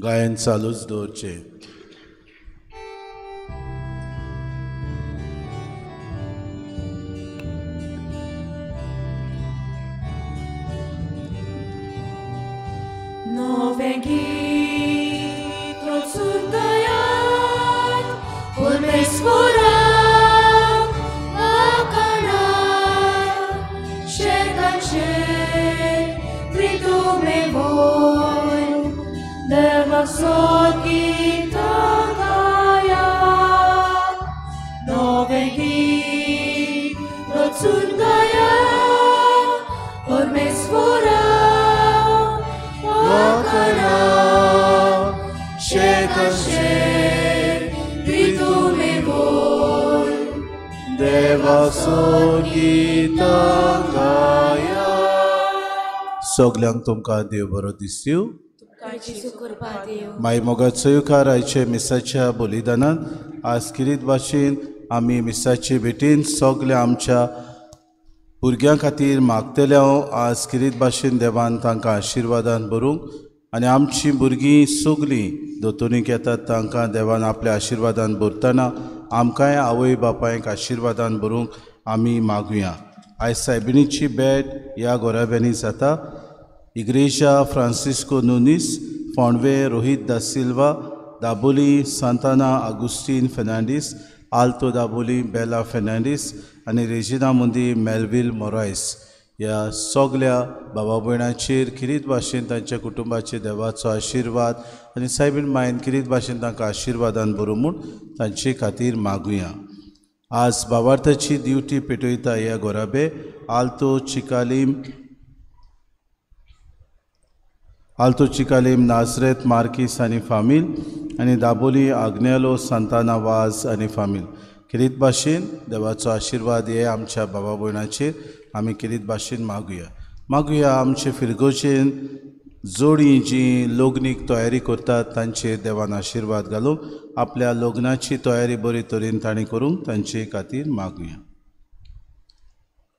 गायन चालूच दवरचें. सगल्यांक तुमकां देव बरो दिसयो. माय मोगाचो येवकार आयचे मिसाच्या बलिदानान आज किरीत भाशेन आमी मिसाचे भेटीन सगल्या आमच्या भुरग्यां खातीर मागतले. हांव आज किरीत भाशेन देवान तांकां आशिर्वादान भरूंक आनी आमचीं भुरगीं सगलीं दोतोनीक येतात तांकां देवान आपल्या आशिर्वादान भरतना आमकांय आवय बापायक आशिर्वादान भरूंक आमी मागुया. आयज सायबिणीची भेट ह्या गोराब्यांनी जाता. Igreja Francisco Nunes, Phondve Rohit da Silva, Dabolim Santana Augustine Fernandes, Alto Dabolim Bela Fernandes आनी रेजिना मुंदी मेलवील मोरायस ह्या सगल्या बाबा भयणाचेर किरीत भाशेन तांच्या कुटुंबाचेर देवाचो आशिर्वाद आनी सायबीण मायन किरीत भाशेन तांकां आशिर्वादान भरूं म्हूण तांचे खातीर मागुया. आज बाबार्थाची ड्युटी पेटयता ह्या गोराबे आल्तो चिकालीम नाजरेत मार्कीस आनी फामील आनी दाबोली आग्नेलो सांताना वाज आनी फामील. किरीत भाशेन देवाचो आशिर्वाद हे आमच्या बाबा भयणाचेर आमी किरीत भाशेन मागुया. मागुया आमचे फिरगोचेन जोडी जी लग्नीक तयारी करतात तांचेर देवान आशिर्वाद घालूंक आपल्या लग्नाची तयारी बरी तरेन तांणी करूंक तांचे खातीर मागुया.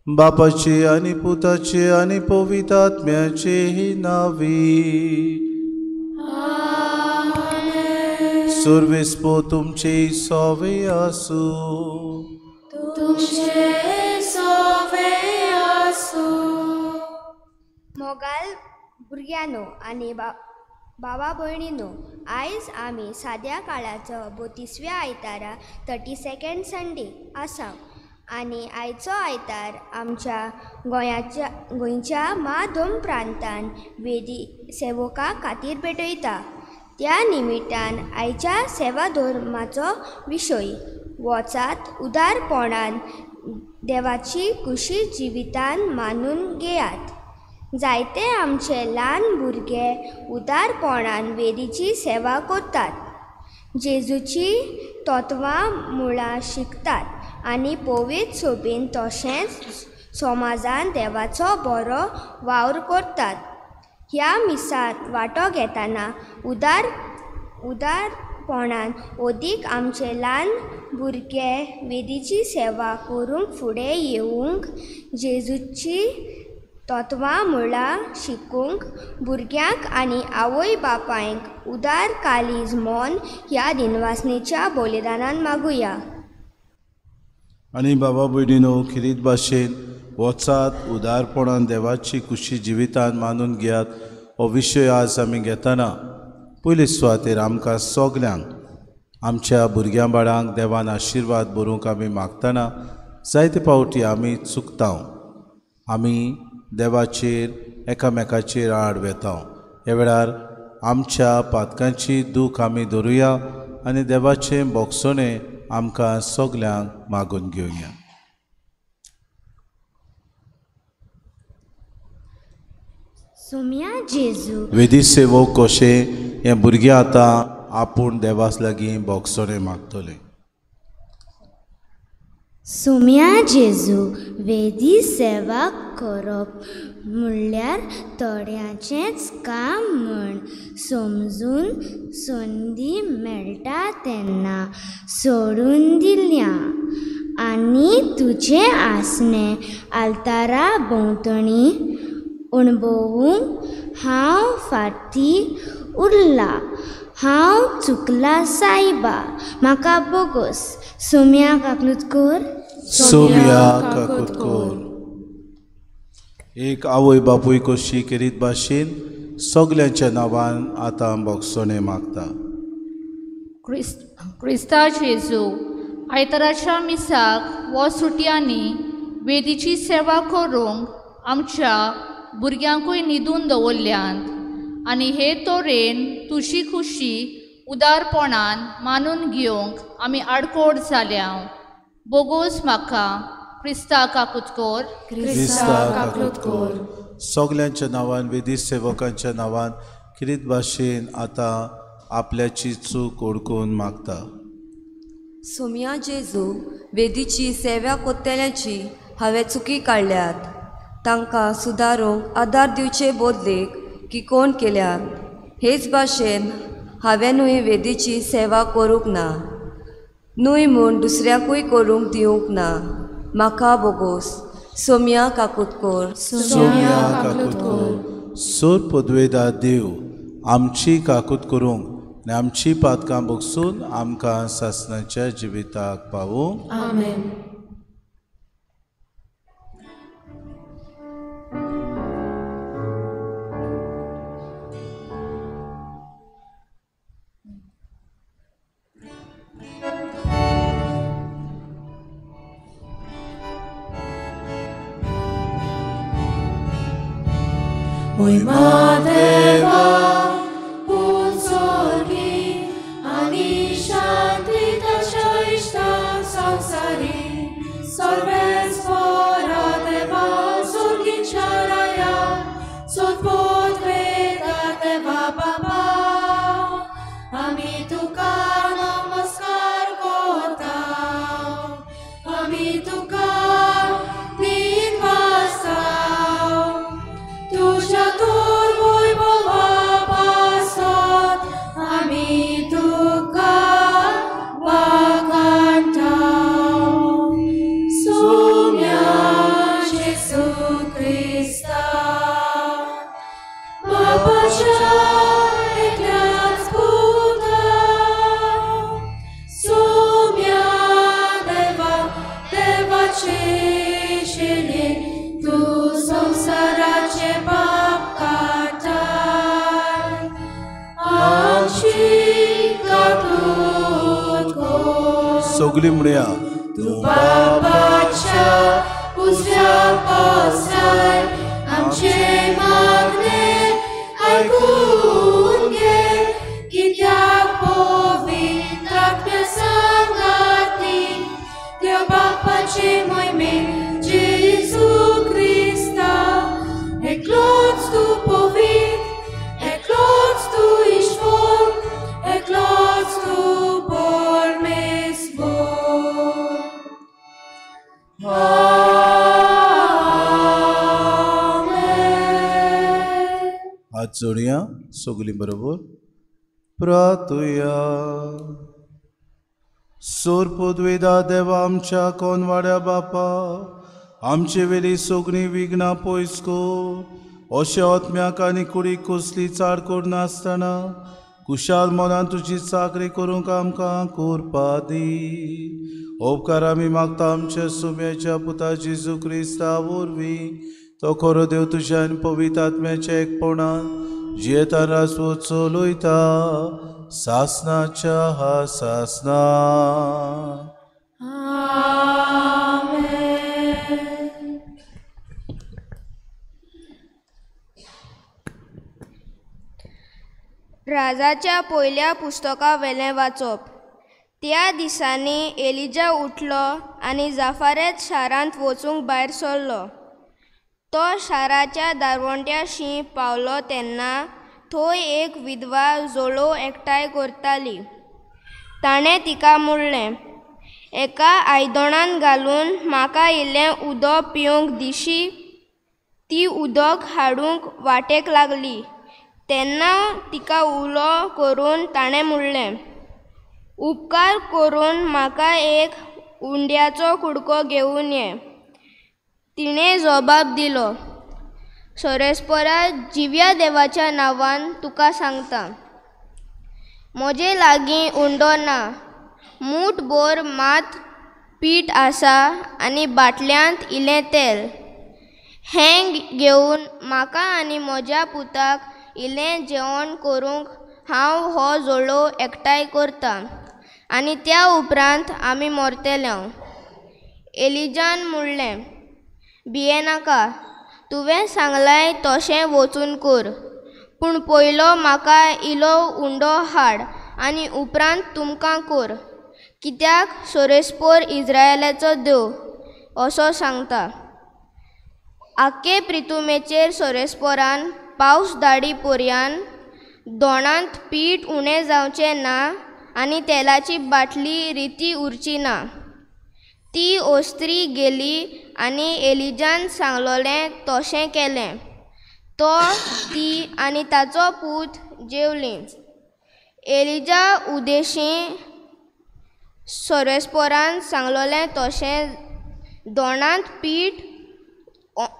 बापाचे आनी पुताचे आनी पवित्र आत्म्याचे नांवी सर्वेस्पो तुमचे सोवे आसूं. तुमचे सोवे आसूं. मोगाल भुरग्यांनो आनी बाबा भयणीनो, आयज आमी साद्या काळाचो 32व्या आयतारा 32nd Sunday आसा आनी आयचो आयतार आमच्या गोंयच्या माधोम प्रांतान वेदी सेवका खातीर पेटयता. त्या निमित्तान आयच्या सेवा धर्माचो विशय वचात उदारपणान देवाची कुशी जिवितान मानून घेयात. जायते आमचे ल्हान भुरगे उदारपणान वेदीची सेवा करतात, जेजूची तत्वां मुळां शिकतात आनी पवित्र सोबीन तशेंच समाजान देवाचो बरो वावर करतात. ह्या मिसांत वांटो घेतना उदारपणान ओदीक आमचे ल्हान भुरगे वेदीची सेवा करूंक फुडें येवंक जेजूची तत्वां मुळां शिकूंक भुरग्यांक आनी आवय बापायक उदार काळीज म्हूण ह्या दिनवासनेच्या बलिदानान मागुया. आनी बाबा भयणीनो, खेरीत भाशेन वचात, उदारपणान देवाची खुशी जिवितान मानून घेयात. हो विशय आज आमी घेतना पयले सुवातेर आमकां सगल्यांक आमच्या भुरग्यां बाळांक देवान आशिर्वाद बरोवंक आमी मागतना जायते फावटी आमी चुकता, आमी देवाचेर एकामेकाचेर आड वेता. ह्या वेळार आमच्या पातकांची दूख आमी धरुया आनी देवाचें बोगसणें आमकां सगल्यांक मागून घेवया. सोम्या जेजू वेदी सेवक कशें हें भुरगें आतां आपूण देवास लागीं बोगसणें मागतलें. सोम्या जेजू, वेदी सेवा करप म्हणल्यार थोड्यांचेंच काम म्हूण समजून संदी मेळटा तेन्ना सोडून दिल्या आनी तुजें आसणें आल्तारा भोंवतणी अणभवूंक हांव फाटीं उरलां. हांव चुकलां सायबा, म्हाका बोगोस. सोम्या काकलूत कोर. सोम्या काकूत कोर. एक आवय बापूय कशी खेरीत भाशेन सगल्यांच्या नांवान आतां बोगसणें मागता. क्रिस्ता जेजू, आयताराच्या मिसाक वो सुटयांनी वेदीची सेवा करूंक आमच्या भुरग्यांकूय न्हिदून दवरल्यांत आनी हे तरेन तुजी खुशी उदारपणान मानून घेवंक आमी आडकोड जाल्या. बोगोस म्हाका. क्रिस्ता काकूत कोर. क्रिस्ता काकूत कोर. सगल्यांच्या नांवान वेदी सेवकांच्या नांवान खेरीत भाशेन आतां आपल्याची चूक ओळखून मागता. सोम्या जेजू, वेदीची सेवा कोत्तेल्याची हांवें चुकी काडल्यात. तांकां सुदारूंक आदार दिवचे बदलेक की कोण केल्यात. हेच भाशेन हांवेंनूय वेदीची सेवा करूंक ना, न्हय म्हूण दुसऱ्याकूय करूंक दिवंक ना. म्हाका बोगोस. सोम्या काकूत कोर. सोम्या काकूत कोर. सोर पदवेदा देव आमची काकूत करूंक आनी आमची पातकां बगसून आमकां सासणाच्या जिविताक पावूंक. आमेन. Moima deva unsorgi ani shanti tashaishta samsari sarves pora deva surgin charaya sotpot veda deva baba ami tuka namaskar kota ami tuka सगळी म्हणया तूं बाबाच्या उजव्या पासार आमचे मागणे आयकून घे, कित्याक पवित्र आत्म्या सांगाती त्या बापाचे मोहिमेन जेजू क्रिस्ता. एकलोच तूं पवित्र, एकलोच तूं ईश्वर, एकलोच तूं परमेश्वर. आमेन. हात जोडया सगळीं बरोबर प्रातुया. सोरपुद्वेदा देवा आमच्या कोनवाड्या बापा, आमचे वेली सगळीं विघ्नां पयस कर. अशें आत्म्याक आनी कुडीक कसली चाड करनासतना कुशाल मनान तुजी चाकरी करूंक आमकां करपा दी. उपकार आमी मागता आमच्या सुम्याच्या पुता जेजू क्रिस्ता वरवीं, तो खरो देव तुज्या आनी पवित्र आत्म्याच्या एकपणान जियेता राजवट चलयता सासनाच्या हा सासना. राजाच्या पयल्या पुस्तका वेलें वाचप. त्या दिसांनी एलिजा उठलो आनी जाफारेत शारांत वचूंक भायर सरलो. तो शाराच्या दारवंट्याशी पावलो तेन्ना थंय एक विधवा जोळोव एकठांय करताली. ताणें तिका म्हणलें, एका आयदनांत घालून म्हाका इल्लें उदक पिवंक दिशी. ती उदक हाडूंक वाटेक लागली तेन्ना तिका उलो करून ताणें म्हणलें, उपकार करून म्हाका एक उंड्याचो कुडको घेवन ये. तिणें जबाब दिलो, सोरेस्परा जिव्या देवाच्या नांवान तुका सांगता, म्हजे लागीं उंडो ना, मूठ भर मात पीठ आसा आनी बाटल्यांत इल्लें तेल. हें घेवन म्हाका आनी म्हज्या पुताक इल्लें जेवण करूंक हांव हो जोळोव एकठांय करतां आनी त्या उपरांत आमी मरतले. एलिजान म्हणलें, भियेनाका, तुवें सांगलाय तशें वचून कर, पूण पयलो म्हाका इलो उंडो हाड आनी उपरांत तुमकां कर, कित्याक सोरेस्पोर इज्रायलाचो देव असो सांगता. आख्खे प्रितुमेचेर सोरेस्पोरान पावस धाडी पर्यान दोणांत पीठ उणें जावचें ना आनी तेलाची बाटली रिती उरची ना. ती ओस्त्री गेली आनी एलिजान सांगलोलें तशें केलें. तो, ती आनी ताचो पूत जेवलीं. एलिजा उदेशीं सोरेस्पोरान सांगलोलें तशें दोणांत पीठ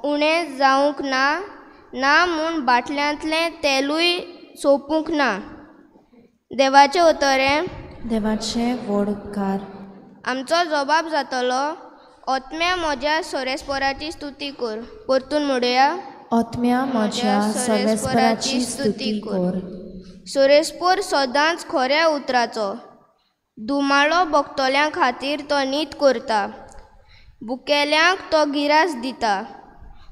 उणें जावंक ना, ना म्हूण बाटल्यांतलें तेलूय सोंपूंक ना. देवाचें उतरें. देवाचें व्हड उपकार. आमचो जबाब जातलो, ओत्म्या म्हज्या सोरेस्पोराची स्तुती कर. परतून म्हणुया, ओत्म्या म्हज्या सोरेस्पोराची स्तुती कर. सोरेस्पोर सदांच खऱ्या उतराचो दुमाळो भोगतल्यां खातीर तो नीत करता, बुकेल्यांक तो गिरास दिता,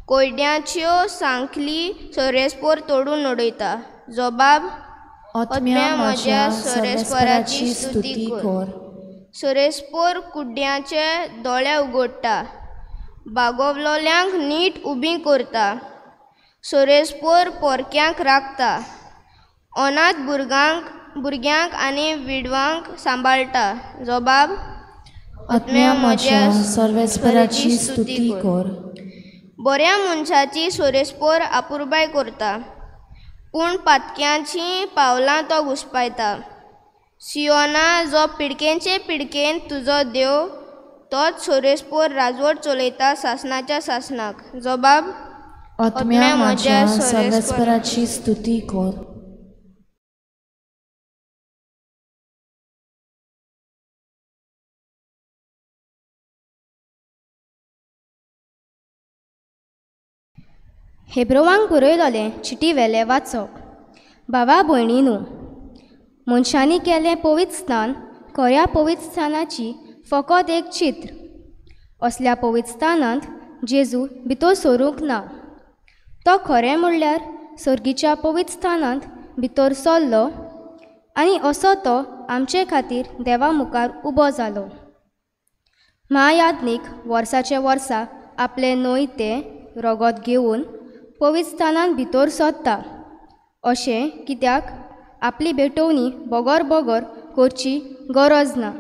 कोयड्यांच्यो सांखली सोरेस्पोर तोडून उडयता. जबाब, ओत्म्या म्हज्या सोरेस्पोराची स्तुती कर. सोरेस्पोर कुड्ड्यांचे दोळे उगडटा, बागवलोल्यांक नीट उबी करता, सोरेस्पोर पोरक्यांक राखता, अनाथ भुरग्यांक आनी विडवांक सांबाळटा. जबाब, आत्म्या म्हज्या सर्वेस्पराची स्तुती कर. बऱ्या मनशाची सोरेस्पोर आपुरबाय करता, पूण पातक्यांची पावलां तो घुस्पायता. सियोना जो पिडकेनचे पिडकेन तुजो देव, तोच सोरेस्पोर राजवट चलयता सासनाच्या सासनाक. जबाब, आत्म्या म्हज्या सर्वेस्पराची स्तुती कर. हेब्रोवांक बरयलोलें चिटी वेलें वाचप. भावा भयणीनू, मनशांनी केल्लें पवित्र स्थान खऱ्या पवित्र स्थानाची फकत एक चित्र. असल्या पवित्र स्थानांत जेजू भितर सरूंक ना. तो खरें म्हणल्यार सर्गीच्या पवित्र स्थानांत भितर सरलो आनी असो तो आमचे खातीर देवा मुखार उबो जालो. म्हायाज्ञीक वर्साचे वर्सा आपलें न्हय तें रगत घेवन पवित्र स्थानांत भितर सरता, अशें कित्याक आपली भेटवणी बगर बगर करची गरज ना.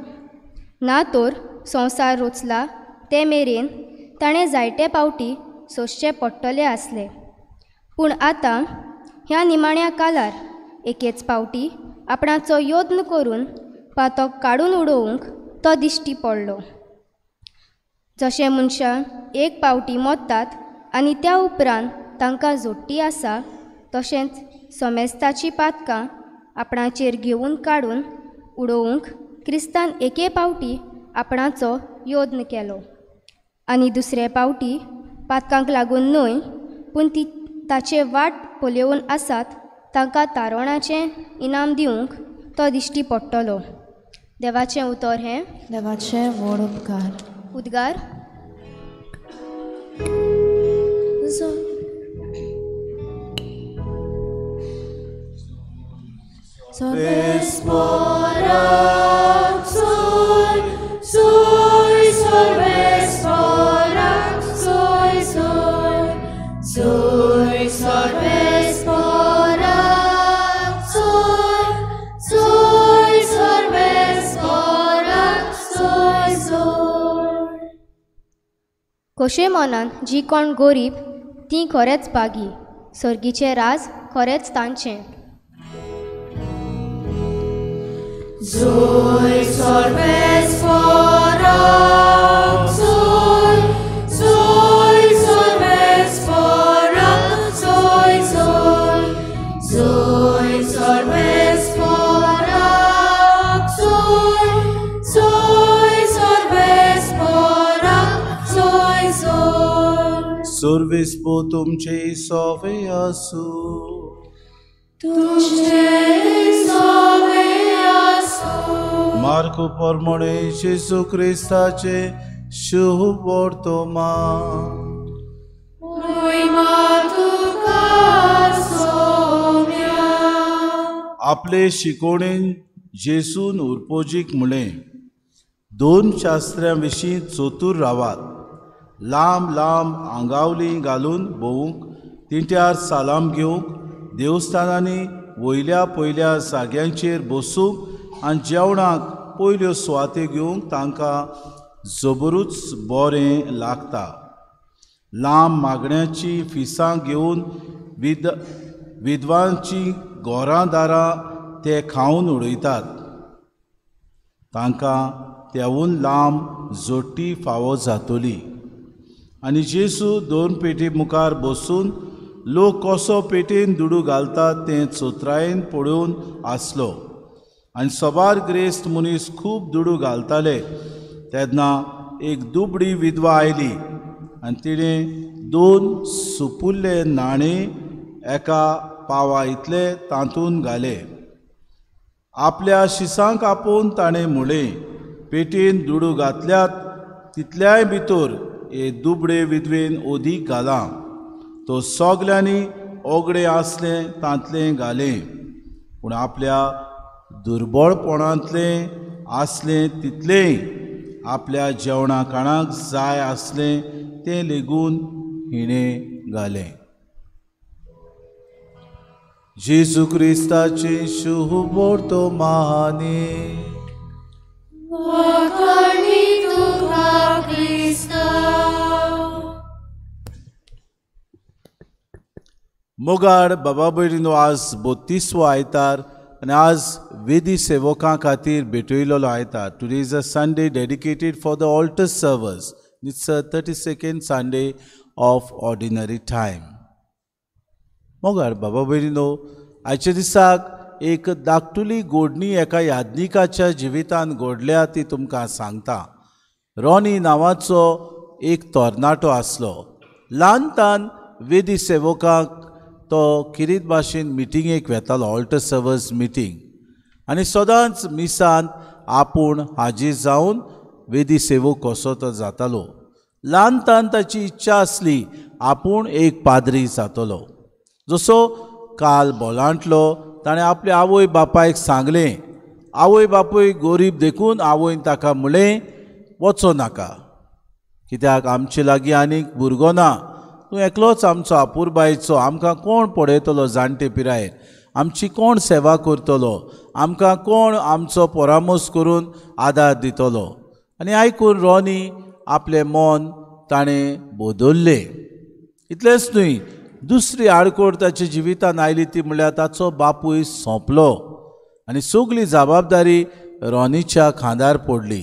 ना तर संवसार रचला ते मेरेन ताणें जायते पावटी सोंसचें पडटलें आसलें. पूण आतां ह्या निमाण्या कालार एकेच पावटी आपणाचो यत्न करून पातक काडून उडोवंक तो दिश्टी पडलो. जशें मनशां एक पावटी मोत्तात आनी त्या उपरांत तांकां जोडटी आसा, तशेंच समेस्ताची पातकां आपणाचेर घेवन काडून उडोवंक क्रिस्तान एके पावटी आपणाचो यत्न केलो आनी दुसरे पावटी पातकांक लागून न्हय पूण ती ताचे वाट पळोवन आसात तांकां तारवणाचें इनाम दिवंक तो दिश्टी पडटलो. देवाचें उतर हें. देवाचें व्हड उपकार. उद्गार. कशे मनान जी कोण गोरीब ती खरेंच बागी, सर्गीचें राज खरेंच तांचें. Zoe sorvesporak, zoe, zoe sorvesporak, zoe, zoe, zoe sorvesporak, zoe, zoe sorvesporak, zoe, zoe. Sorvespo तुमचे सोवे आसू. तुमचे सोवे. मार्को परमणे जेजू क्रिस्ताचे शुभ वर्तमान. आपले शिकोवणेन जेजून उरपोजीक म्हळें, दोन शास्त्र्यां विशीं चतूर रावात. लांब लांब आंगावली घालून भोंवूंक, तिंट्यार सालाम घेवंक, देवस्थानांनी वयल्या पयल्या जाग्यांचेर बसूंक आनी जेवणाक पयल्यो सुवाती घेवंक तांकां जबरूच बरें लागता. लांब मागण्याची फिसां घेवन विद्वांची घरां दारां ते खावन उडयतात. तांकां तेवून लांब जोटी फावो जातली. आनी जेजू दोन पेटी मुखार बसून लोक कसो पेटेन दुडू घालतात तें चोत्रायेन पळोवन आसलो. आनी सबार ग्रेस्त मनीस खूब दुडू घालताले. तेन्ना एक दुबडी विधवा आयली आनी तिणें दोन सुपुल्ले नाणे एका पावा इतले तातूंत घाले. आपल्या शिसांक आपोवन ताणें म्हळें, पेटेन दुडू घातल्यात तितल्याय भितर हे दुबडे विधवेन ओदीक घालां. तो सगल्यांनी ओगडे आसलें तांतलें घालें, पूण आपल्या दुर्बळपणांतलें आसलें तितलेंय आपल्या जेवणा खाणाक जाय आसलें तें लेगून हिणें घालें. जेजू क्रिस्ताचें शुभ वर्तमानी. मोगाड बाबा भयणीनो, आज 32वो आयतार आनी आज वेदी सेवकां खातीर भेटयलेलो आयतार. Today is a Sunday dedicated for the altar servers. It's a 32nd Sunday of ordinary time. मोगाड बाबा भयणीनो, आयच्या दिसाक एक धाकटुली गोडणी एका याज्ञिकाच्या जिवितान घडल्या ती तुमकां सांगता. रॉनी नांवाचो एक तरणाटो आसलो. ल्हान तान वेदी सेवकांक तो किरीत भाशेन मिटिंगेक वेतालो, ऑल्टर सर्वर्स मिटींग. आनी सदांच मिसांत आपूण हाजीर जावन वेदी सेवक कसो तो जातालो. ल्हान तान ताची इच्छा आसली आपूण एक पाद्री जातलो. जसो काल बोलांटलो ताणें आपल्या आवय बापायक सांगलें. आवय बापूय गोरीब देखून आवयन ताका म्हणलें, वचो नाका, कित्याक आमचे लागीं आनीक भुरगो ना, तूं एकलोच आमचो आपुरबायचो, आमकां कोण पळयतलो जाणटे पिरायेर, आमची कोण सेवा करतलो, आमकां कोण आमचो परामर्श करून आदार दितलो. आनी आयकून रॉनी आपलें मन ताणें बदल्लें. इतलेंच न्हय, दुसरी आडकोड ताच्या जिवितान आयली ती म्हणल्यार ताचो बापूय सोंपलो आनी सगली जबाबदारी रॉनीच्या खांदार पडली.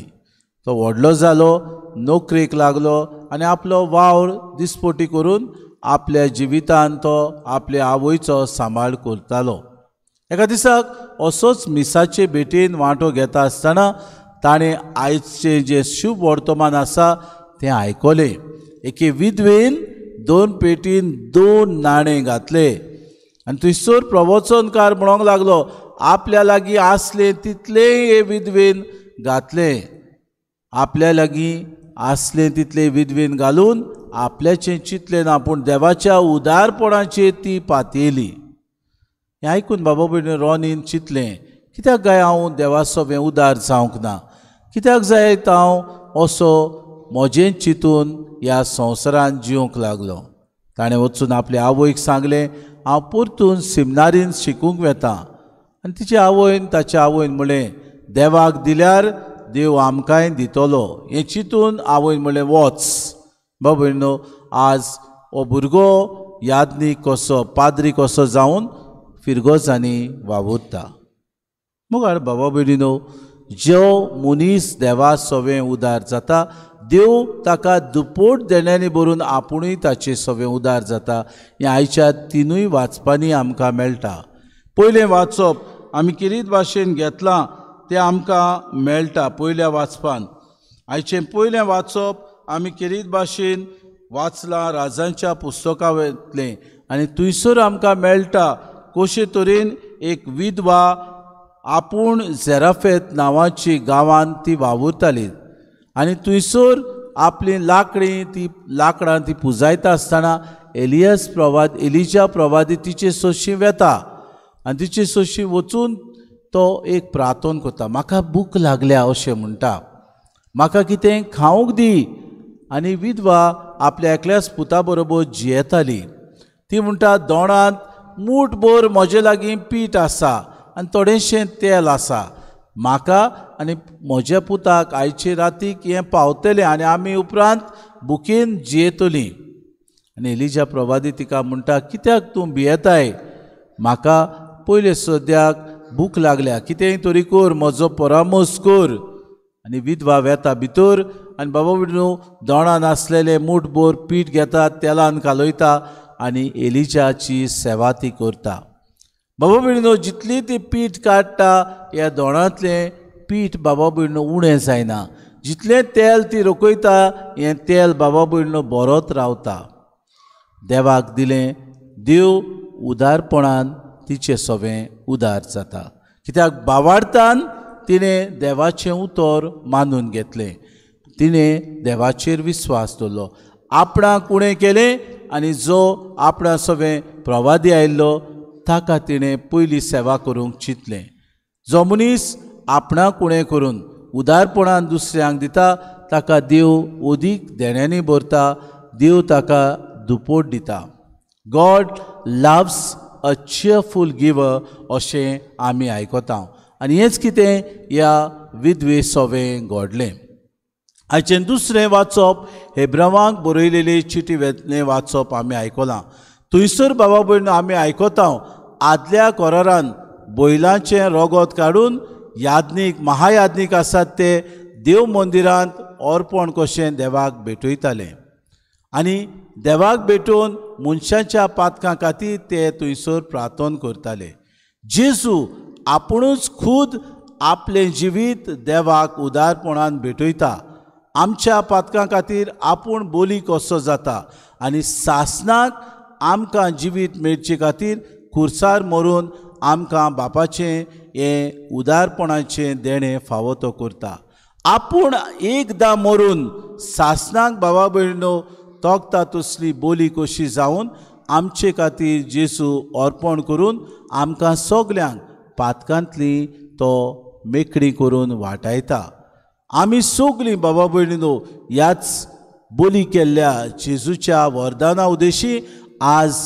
तो व्हडलो जालो, नोकरेक लागलो आनी आपलो वावर दिसपोटी करून आपल्या जिवितान तो आपल्या आवयचो सांबाळ करतालो. एका दिसाक असोच मिसाचे भेटेन वांटो घेता आसतना ताणें आयचें जें शुभ वर्तमान आसा तें आयकलें. एके विधवेन 2 पेटीन 2 नाणे घातले आनी थंयसर प्रवचनकार म्हणूंक लागलो, आपल्या लागीं आसलें तितलेंय हे विधवेन घातलें, आपल्या लागीं आसलें तितलें विधवेन घालून आपल्याचें चिंतलें ना, पूण देवाच्या उदारपणाचेर ती पातयेली. हें आयकून बाबा भयणी रॉनीन चिंतलें, कित्याक काय हांव देवा सोबें उदार जावंक ना, कित्याक जाय हांव असो म्हजें चिंतून ह्या संवसारान जिवंक लागलो. ताणें वचून आपले आवयक सांगलें, हांव परतून सिमनारीन शिकूंक वेता. आनी तिचे आवयन ताच्या आवयन म्हणलें, देवाक दिल्यार देव आमकांय दितलो. हें चिंतून आवयन म्हणलें, वच. बाबा भयणीनो, आज हो भुरगो यादनीक कसो पाद्री कसो जावन फिरगोजांनी वावुरता. मुखार बाबा भयणीनो, जो मनीस देवा सवें उदार जाता, देव ताका दुपोट देण्यांनी भरून आपुणूय ताचे सवें उदार जाता. हें आयच्या 3 वाचपांनी आमकां मेळटा. पयलें वाचप आमी किरीत भाशेन घेतलां तें आमकां मेळटा पयल्या वाचपान. आयचें पयलें वाचप आमी किरीत भाशेन वाचलां राजांच्या पुस्तकांतलें आनी थंयसर आमकां मेळटा कशे तरेन एक विधवा आपूण झेराफेत नांवाची गांवांत ती वावुरताली आनी थंयसर आपलीं लाकडी ती लाकडां ती पुजायता आसतना एलिजा प्रवादी तिचे सोशी वेता आनी तिचे सोशी वचून तो एक प्रार्थना करता, म्हाका भूक लागल्या अशें म्हणटा, म्हाका कितें खावंक दी. आनी विधवा आपल्या एकल्याच पुता बरोबर जियेताली. ती म्हणटा, दोणांत मूठभर म्हजे लागीं पीठ आसा आनी थोडेंशें तेल आसा, म्हाका आनी म्हज्या पुताक आयचे रातीक हें पावतलें आनी आमी उपरांत भुकेन जियेतलीं. आनी एलिजा प्रवादी तिका म्हणटा, कित्याक तूं भियेताय, म्हाका पयले सद्याक भूक लागल्या, कितेंय तरी कर, म्हजो परामर्श कर. आनी विधवा वेता भितर आनी बाबा विष्णू दोणान आसलेले मूठभर पीठ घेता, तेलान कालयता आनी एलिजाची सेवा ती करता. बाबा भयणीनो, जितली ती पीठ काडटा ह्या दोणांतलें पीठ बाबा भयणीनो उणें जायना, जितलें तेल ती रोखयता हें तेल बाबा भयणीनो बरोत रावता. देवाक दिलें, देव उदारपणान तिचें सवें उदार जाता, कित्याक बावार्थान तिणें देवाचें उतर मानून घेतलें, तिणें देवाचेर विस्वास दवरलो, आपणाक उणें केलें आनी जो आपणा सवें प्रवादी आयिल्लो ताका तिणें पयली सेवा करूंक चिंतलें. जो मनीस आपणाक उणें करून उदारपणान दुसऱ्यांक दिता ताका देव अदीक देण्यांनी भरता, देव ताका दुपोट दिता. God loves a cheerful giver अशें आमी आयकता आनी हेंच कितें ह्या विधवे सवें घडलें. आयचें दुसरें वाचप हेब्रावांक बरयलेले चिटी वेतलें वाचप आमी आयकलां. थंयसर बाबा भयण आमी आयकता आदल्या कोरारान बैलांचें रगत काडून याज्ञीक महायाज्ञीक आसात ते देव मंदिरांत अर्पण कशें देवाक भेटयताले आनी देवाक भेटोवन मनशाच्या पातकां खातीर ते थंयसर प्रार्थना करताले. जेजू आपुणूच खूद आपलें जिवीत देवाक उदारपणान भेटयता, आमच्या पातकां खातीर आपूण बोली कसो जाता आनी सासणाक आमकां जिवीत मेळचे खातीर खुर्सार मरून आमकां बापाचें हें उदारपणाचें देणें फावो तो करता. आपूण एकदां मरून सासणाक बाबा भयणीनो तोखता तसली बोली कशी जावन आमचे खातीर जेजू अर्पण करून आमकां सगल्यांक पातकांतली तो मेकळी करून वाटायता. आमी सगलीं बाबा भयणीनो ह्याच बोली केल्ल्या जेजूच्या वरदाना उद्देशी आज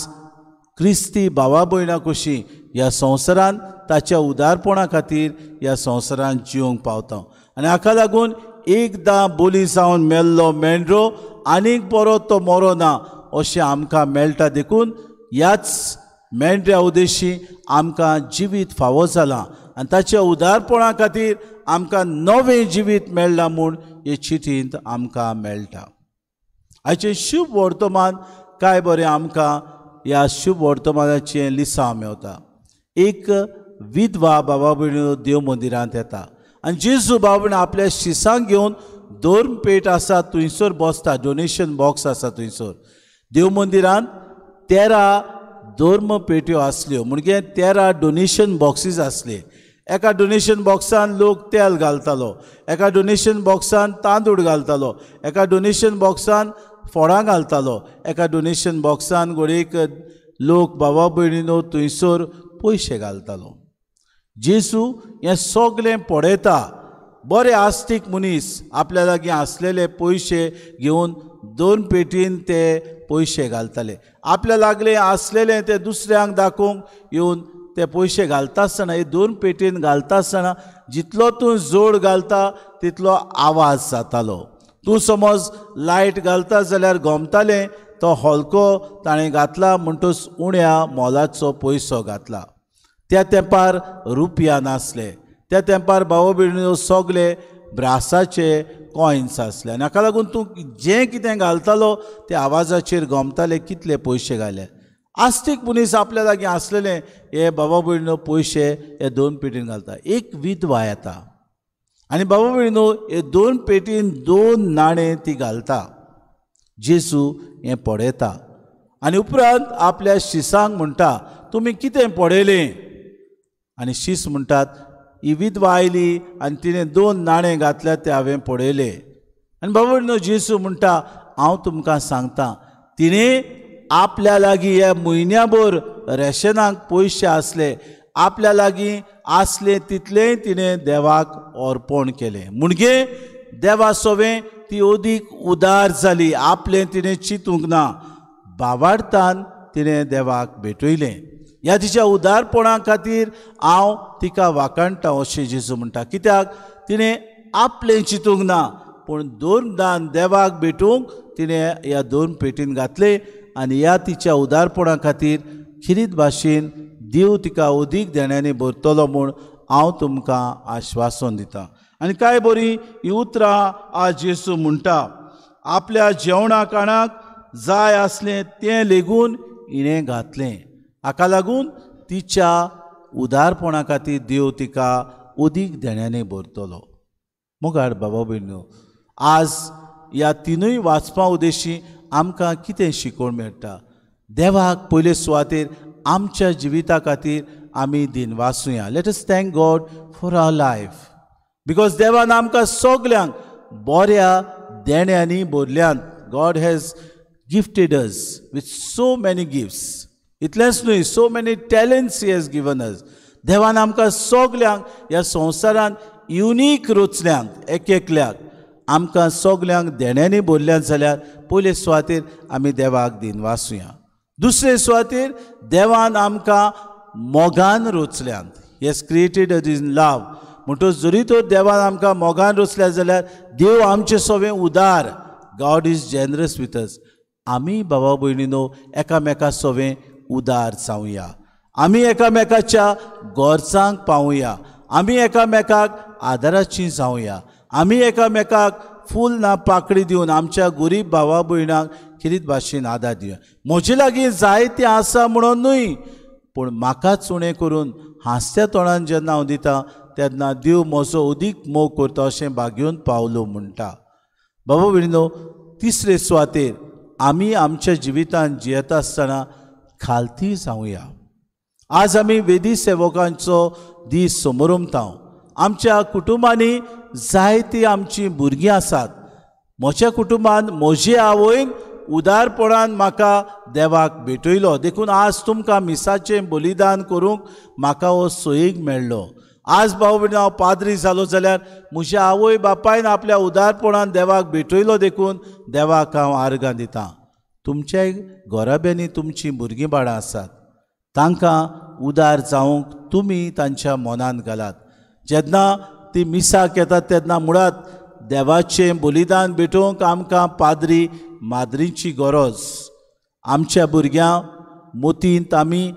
क्रिस्ती भावा भयणां कशी ह्या संवसारान ताच्या उदारपणा खातीर ह्या संवसारान जिवंक पावता आनी हाका लागून एकदां बोली जावन मेल्लो मेंढरो आनीक परत तो मरो ना अशें आमकां मेळटा. देखून ह्याच मेंढऱ्या उद्देशी आमकां जिवीत फावो जालां आनी ताच्या उदारपणा खातीर आमकां नवें जिवीत मेळ्ळां म्हूण हे चिटींत आमकां मेळटा. आयचें शुभ वर्तमान काय बरें आमकां ह्या शुभ वर्तमानाचें लिसांव मेवता. एक विधवा बाबा भयणीनो देव मंदिरांत येता आनी जेजू बाबा आपल्या शिसांक घेवन दोन पेट आसा थंयसर बसता, डोनेशन बॉक्स आसा थंयसर. देव मंदिरांत 13 धर्म पेट्यो आसल्यो, म्हणजे 13 डोनेशन बॉक्सीस आसले. एका डोनेशन बॉक्सान लोक तेल घालतालो, एका डोनेशन बॉक्सान तांदूळ घालतालो, एका डोनेशन बॉक्सान फोडां घालतालो, एका डोनेशन बॉक्सान घडयेक लोक बाबा भयणीनो थंयसर पयशे घालतालो. जेजू हें सगळें पळयता. बरे आस्तीक मनीस आपल्या लागीं आसलेले पयशे घेवन दोन पेटीन ते पयशे घालताले. आपल्या लागले आसलेले ते दुसऱ्यांक दाखोवंक येवन ते पयशे घालता आसतना, हे दोन पेटीन घालता आसतना जितलो तूं जोड घालता तितलो आवाज जातालो. तूं समज लायट घालता जाल्यार गोमतालें, तो हलको ताणें घातला म्हणटच उण्या मोलाचो पयसो घातला. त्या तेंपार रुपया नासले, त्या तेंपार भाव भयणीनो सगळे ब्रासाचे कॉयन्स आसले आनी हाका लागून तूं जें कितें घालतालो त्या आवाजाचेर गोमताले कितले पयशे घाले. आस्तीक मनीस आपल्या लागीं आसलेले हे बाबा भयणीनो पयशे हे दोन पेटीन घालता. एक विधवा येता आनी बाबा भयणीनो हे दोन पेटीन 2 नाणे ती घालता. जेजू हें पळयता आनी उपरांत आपल्या शिसांक म्हणटा, तुमी कितें पळयलें? आनी शीस म्हणटात, ही विधवा आयली आनी तिणें 2 नाणे घातल्या ते हांवें पळयले. आनी बाबा भयणीनो जेजू म्हणटा, हांव तुमकां सांगता, तिणें आपल्या लागीं ह्या म्हयन्याभर रेशनाक पयशे आसले, आपल्या लागीं आसले तितलेंय तिणें देवाक अर्पण केलें. म्हणजे देवा सोवें ती अदीक उदार जाली, आपलें तिणें चिंतूंक ना, बावार्थान तिणें देवाक भेटयलें. ह्या तिच्या उदारपणा खातीर हांव तिका वाखाणटा अशें जेजू म्हणटा. कित्याक तिणें आपलें चिंतूंक ना, पूण 2 दान देवाक भेटूंक तिणें ह्या 2 पेटीन घातले आनी ह्या तिच्या उदारपणा खातीर खिरीत भाशेन देव तिका अदीक देण्यांनी भरतलो म्हूण हांव तुमकां आश्वासन दितां. आनी काय बरी ही उतरां आज जेजू म्हणटा, आपल्या जेवणा खाणाक जाय आसलें तें लेगून हिणें घातलें. हाका लागून तिच्या उदारपणा खातीर देव तिका अदीक देण्यांनी भरतलो. मुखार बाबा भयणीनो, आज ह्या 3 वाचपा उद्देशी आमकां कितें शिकोवण मेळटा? देवाक पयले सुवातेर आमच्या जिविता खातीर आमी दिनवासुया. Let us thank God for our life, because देवान आमकां सगल्यांक बऱ्या देण्यांनी भरल्यात. God has gifted us with so many gifts. इतलेंच न्हय, so many talents he has given us. देवान आमकां सगल्यांक ह्या संवसारांत युनीक रचल्यांत, एक एकल्याक आमकां सगल्यांक देण्यांनी भरल्यात जाल्यार पयले सुवातेर आमी देवाक दिनवासुया. दुसरे सुवातेर देवान आमकां मोगान रचल्यात. He has created us in love. म्हणटच जरी तर देवान आमकां मोगान रचल्या जाल्यार देव आमचे सवें उदार. God is generous with us. आमी बाबा भयणीनो एकामेका सवें उदार जावया, आमी एकामेकाच्या गरजांक पावया, आमी एकामेकाक आदाराची जावया, आमी एकामेकाक फूल ना पाकळी दिवन आमच्या गरीब भावा भयणांक खेरीत भाशेन आदार दिवया. म्हजे लागीं जायतें आसा म्हणून न्हय, पूण म्हाकाच उणें करून हांसत्या तोंडान जेन्ना हांव दिता तेन्ना देव म्हजो अदीक मोग करता अशें भाग्योवन पावलो म्हणटा. बाबा भयणीनो, तिसरे सुवातेर आमी आमच्या जिवितांत जियेता आसतना खालती जावया. आज आमी वेदी सेवकांचो दीस समोरमता. आमच्या कुटुंबांनी जायतीं आमचीं भुरगीं आसात. म्हज्या कुटुंबान म्हजे आवयन उदारपणान म्हाका देवाक भेटयलो, देखून आज तुमकां मिसाचें बलिदान करूंक म्हाका हो सोयीक मेळ्ळो. आज भाव भयणी हांव पाद्री जालो जाल्यार म्हज्या आवय बापायन आपल्या उदारपणान देवाक भेटयलो, देखून देवाक हांव आर्गां दितां. तुमच्याय घराब्यांनी तुमचीं भुरगीं बाळां आसात, तांकां उदार जावंक तुमी तांच्या मनान घालात. जेन्ना ती मिसाक येतात तेन्ना मुळात देवाचें बलिदान भेटोवंक आमकां पाद्री माद्रीची गरज. आमच्या भुरग्यांक मोतींत आमी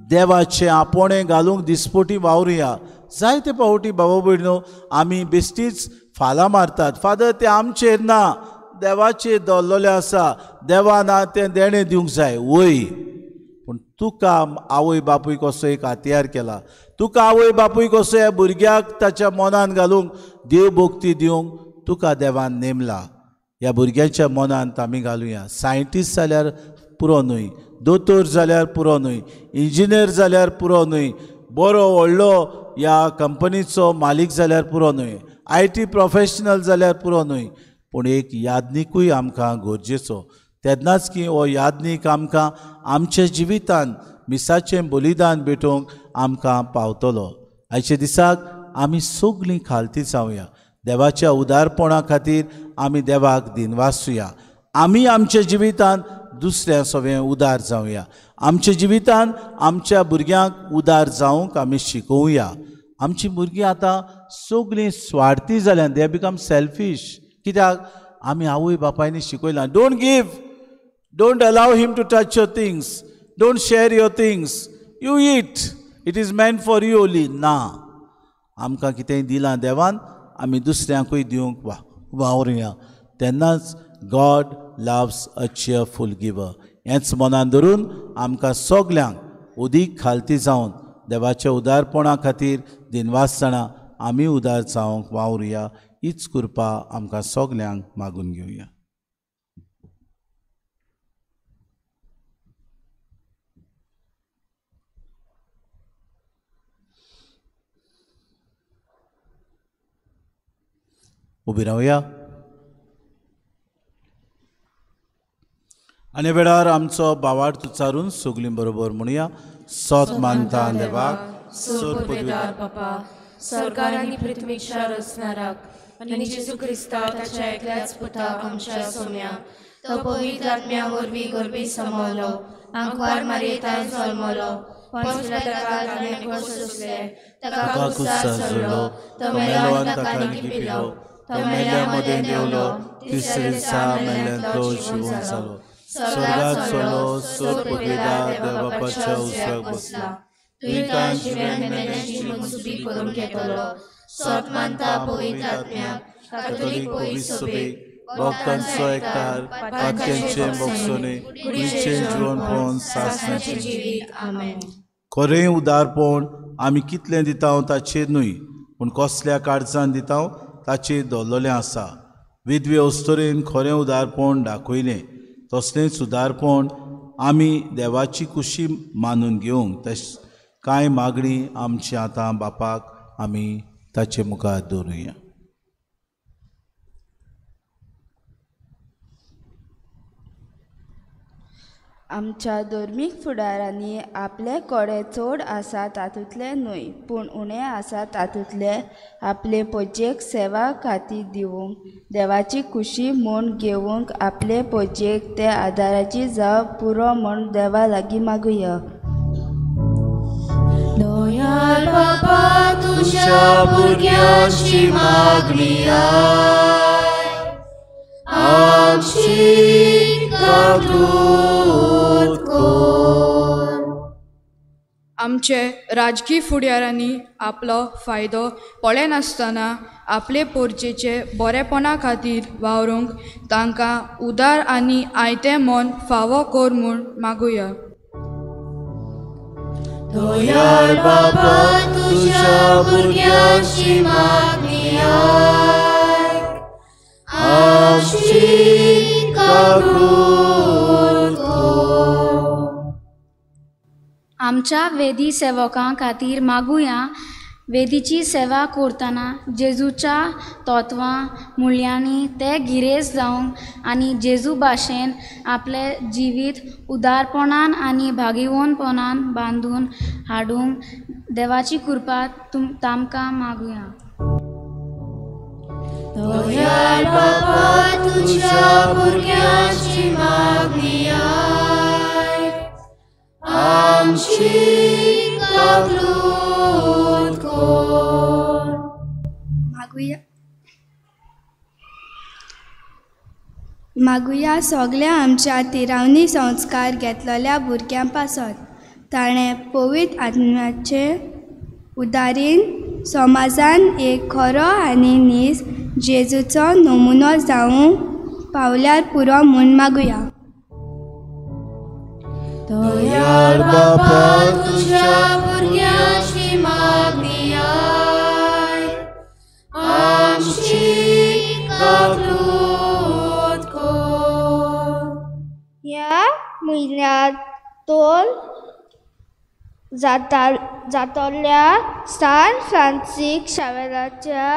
देवाचें आपोणें घालूंक दिसपोटी वावरुया. जायते फावटी बाबा भयणो आमी बेश्टीच फालां मारतात. फादर तें आमचेर ना, देवाचेर दवरलेलें आसा, देवा ना तें देणें दिवंक जाय. वय, पूण तुका आवय बापूय कसो एक हातयार केला, तुका आवय बापूय कसो ह्या भुरग्याक ताच्या मनान घालूंक देव भक्ती दिवंक तुका देवान नेमला. ह्या भुरग्यांच्या मनांत आमी घालुया. सायंटिस्ट जाल्यार पुरो न्हय, दोतोर जाल्यार पुरो न्हय, इंजिनियर जाल्यार पुरो न्हय, बरो व्हडलो ह्या कंपनीचो मालीक जाल्यार पुरो न्हय, IT professional जाल्यार पुरो न्हय, पूण एक यादनिकूय आमकां गरजेचो. तेन्नाच की हो यादनीक आमकां आमच्या जिवितान मिसाचें बलिदान भेटोवंक आमकां पावतलो. आयच्या दिसाक आमी सगळीं खालती जावया. देवाच्या उदारपणा खातीर आमी देवाक दिनवासुया. आमी आमच्या जिवितान दुसऱ्या सगळें उदार जावया. आमच्या जिवितान आमच्या भुरग्यांक उदार जावंक आमी शिकोवया. आमची भुरगीं आतां सगळीं स्वार्थी जाल्यान, they become selfish. कित्याक आमी आवय बापायनी शिकयलां, don't give, don't allow him to touch your things, don't share your things, you eat, it is meant for you only. ना, आमकां कितेंय दिलां देवान, आमी दुसऱ्यांकूय दिवंक वावरुया. तेन्नाच God loves a cheerful giver. हेंच मनान धरून आमकां सगल्यांक अदीक खालती जावन देवाच्या उदारपणा खातीर दिनवासतना आमी उदार जावंक वावरुया. हीच कृपा आमकां सगल्यांक मागून घेवया. उबी रावया आनी वेळार आमचो बावार्थ उच्चारून सगळीं बरोबर म्हणुया. सोत मानता देवाक, सोत पदवीदार बापा, सरकार आनी पृथ्वीच्या रचणाराक आनी जेजू क्रिस्ता ताच्या एकल्याच पुताक आमच्या सोम्या, तो पवित्र आत्म्या वरवीं गर्भी समवलो, आंकवार मारयेतान जल्मलो, पंचला ताणें कोण सोंसलें, ताका कुसार चडलो, तो मेलो आनी ताका लिपिलो, तो मेल्या मदें देंवलो, तिसरे दिसा मेल्ल्यांतलो जिवंत जालो, स्वर्गात चडलो, सोत पदवीदार देवबापाच्या उजव्याक बसला, तुवें जिव्यान मेल्ल्यांची मनसुबी करून घेतलो, सोत मानता पवित्र आत्म्याक, कातोलीक पवित्र सभेक, भक्तांचो एकतार, पातक्यांचें भोगसणें, कुडीचें जिवनपण, सासणाचें जिवीत. आमेन. खरें उदारपण आमी कितलें दिता ताचेर न्हय, पूण कसल्या काळजान दिता ताचेर दवरलेलें आसा. विधवे अस्तुरेन खरें उदारपण दाखयलें, तसलेंच उदारपण आमी देवाची खुशी मानून घेवंक तश कांय मागणी आमची आतां बापाक आमी ताचे मुखार दवरुया. आमच्या धर्मीक फुडारांनी आपले कडेन चड आसा तातूंतलें न्हय, पूण उणें आसा तातूंतलें आपले पोजेक सेवा खातीर दिवंक, देवाची खुशी म्हूण घेवंक आपले पोजेक ते आदाराची जावं पुरो म्हूण देवा लागीं मागुया. दयाळ बाबा तुज्या भुरग्यांची मागणी आयक, आमची कबूल कर. आमचे राजकी फुडाऱ्यांनी आपलो फायदो पळयनासतना आपले पोरचेचे बरेपणा खातीर वावरूंक तांकां उदार आनी आयतें मन फावो कर म्हूण मागुया. दयाळ बाबा तुज्या भुरग्यांची मागणी आयक, आमची कबूल कर. आमच्या वेदी सेवकां खातीर मागुया. वेदीची सेवा करतना जेजूच्या तत्वां मुल्यांनी ते गिरेस्त जावंक आनी जेजू भाशेन आपलें जिवीत उदारपणान आनी भागिवनपणान बांदून हाडूंक देवाची कृपा तांकां मागुया. दयाळ बाबा तुज्या भुरग्यांची मागणी आयक, आमची कबूल कर. मागुया. मागुया सगळ्या आमच्या तिरावनी संस्कार घेतलेल्या भुरग्यां पासत ताणें पवित्र आत्म्याचे उदारीन समाजान एक खरो आनी नीज जेजूचो नमुनो जावंक पावल्यार पुरो म्हूण मागुया. दयाळ बापा तुज्या भुरग्यांची मागणी आयक, आमची कबूल कर. ह्या म्हयन्यांत तोल जातल्या सान फ्रांसीक शावेराच्या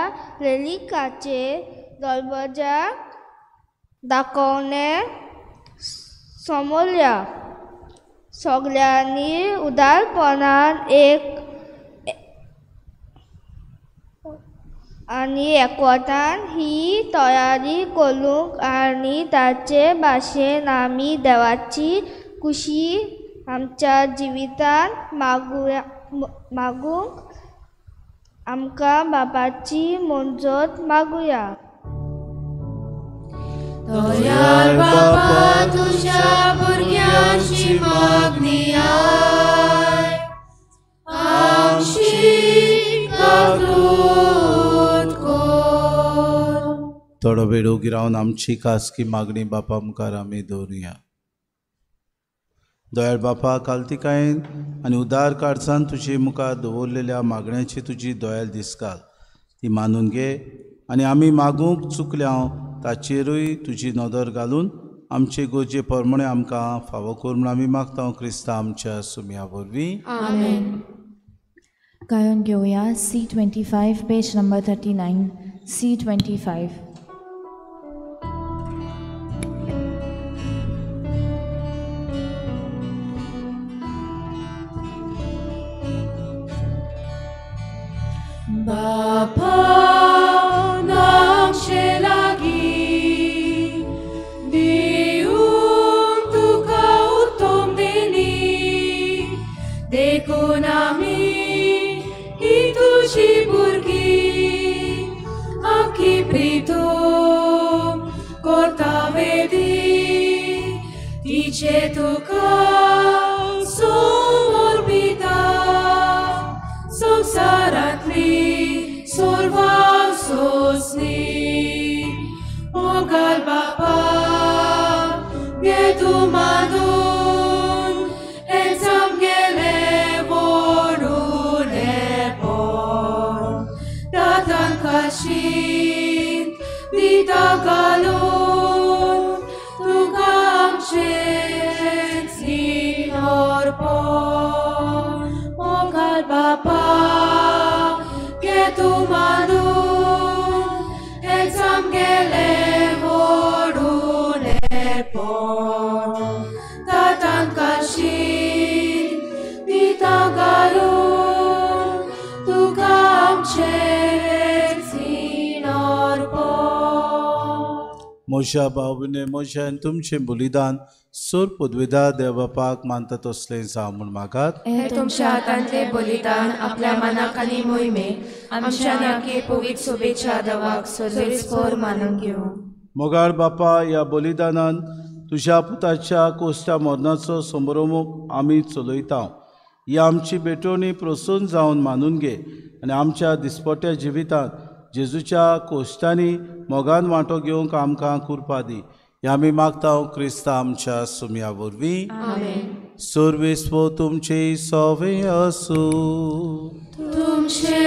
रेलिकाचे दरवाजा दाखोवणे समोरया सगळ्यांनी उदारपणान एक आनी एकवटान ही तयारी करूंक आनी ताचे भाशेन आमी देवाची खुशी आमच्या जिवितांत मागूंक आमकां बाबाची मंजूर मागुया. दयाळ बापा तुज्या भुरग्यांची मागणी आयक, आमची कबूल कर. थोडो वेळ ओगी रावन आमची खासगी मागणी बापा मुखार आमी दवरुया. दयाळ बापा, कालतिकायेन आनी उदार काळजान तुजे मुखार दवरलेल्या मागण्याची तुजी दयाळ दिसकाल ती मानून घे आनी आमी मागूंक चुकल्या ताचेरूय तुजी नदर घालून आमचे गरजे प्रमाणे आमकां फावो कर म्हूण आमी मागता क्रिस्ता आमच्या सुम्या वरवीं. आमेन. गायन घेवया C25 page number 39. C25. बापा नामशे लागी दिवंक तुका उत्तम देणी, देखून आमी ही तुजी भुरगीं आखी प्रितम करता वेदी तिचे तुका समर्पिता संवसारांतली सर्वां सोंसणी. मोगाळ बापा घे तूं मानून हेंच आमगेलें व्हडुलेपण, दातान काशींत दिता घालून तुका आमचेंच अर्पण. मोगाळ बापा घे तूं मानून हेंच आमगेलें व्हडुलेपण, दातान काशींत दिता घालून तुका आमचेंच अर्पण. म्हज्या भावने म्हज्या आनी तुमचें बलिदान सोर पदवेदार देव बापाक मानता तसलें जावं म्हूण मागात. हें तुमच्या हातांतलें बलिदान आपल्या मनाक आनी मोहिमेक आमच्या नाके पवित्र सोबेच्या देवाक सर्वेस्पर मानून घेवं. मोगाळ बापा, ह्या बलिदानान तुज्या पुताच्या कोश्टा मरणाचो संभ्रमूक आमी चलयता. ही आमची भेटवणी प्रसन्न जावन मानून घे आनी आमच्या दिसपट्ट्या जिवितांत जेजूच्या कोश्टांनी मोगान वांटो घेवंक आमकां कृपा दी. हे आमी मागता क्रिस्ता आमच्या सुम्या वरवीं. सर्वेस्पर तुमचे सवे आसूं. तुमचे